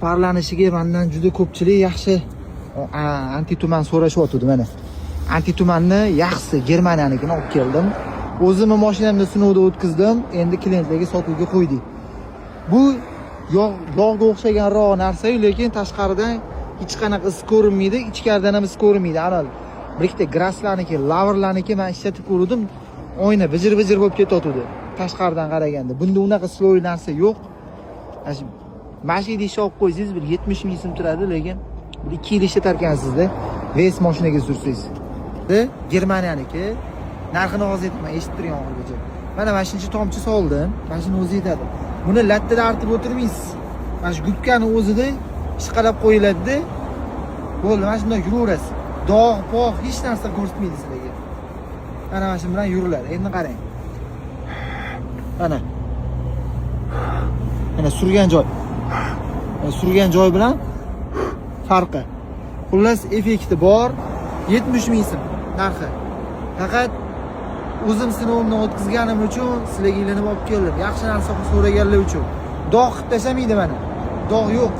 Farqlanishiga mandan juda ko'pchilik yaxshi антитуман so'rashyotgandi mana. Антитуман ni yaxshisi Germaniyanikini olib keldim. O'zimni mashinamda sinovda o'tkazdim, endi klientlarga sotuvga qo'ydik. Bu yog', yog'ga o'xshaganroq narsa-yu, lekin tashqaridan hech qanaqa iz ko'rinmaydi, ichkaridan ham iz ko'rinmaydi. Ana bir ikkita Grasslarniki, Lavrlarniki man ishlatib ko'rdim, oyna bijir-bijir bo'lib ketayotgandi tashqaridan qaraganda. Bunda unaqa слой narsa yo'q. Mana shu idishni olib qo'ysangiz, bir 70 ming so'm turadi, lekin bir 2 yil ishlatar ekansizda, весь mashinaga sursangiz. Germaniyaniki, narxini hozir aytaman, eshitib turing oxirigacha. Mana shuncha tomchi soldim, mana shuni o'zi yetadi. Buni lattada artib o'tirmaysiz. Mana shu gubkani o'zida ishqalab qo'yiladi-da. Bo'ldi, mana shunday yuraverasiz. Dog', pog' hech narsa ko'rsatmaydi sizlarga. Mana shu bilan yuriladi. Endi qarang. Mana. Mana surgan joy. Mana surgan joy bilan farqi. Xullas, effekti bor. 70 ming so'm narxi. Faqat o'zim sinovimdan o'tkazganim uchun sizlarga ilinib olib keldim. Yaxshi narsa so'raganlar uchun. Dog' qilib tashlamaydi mana. Dog' yo'q.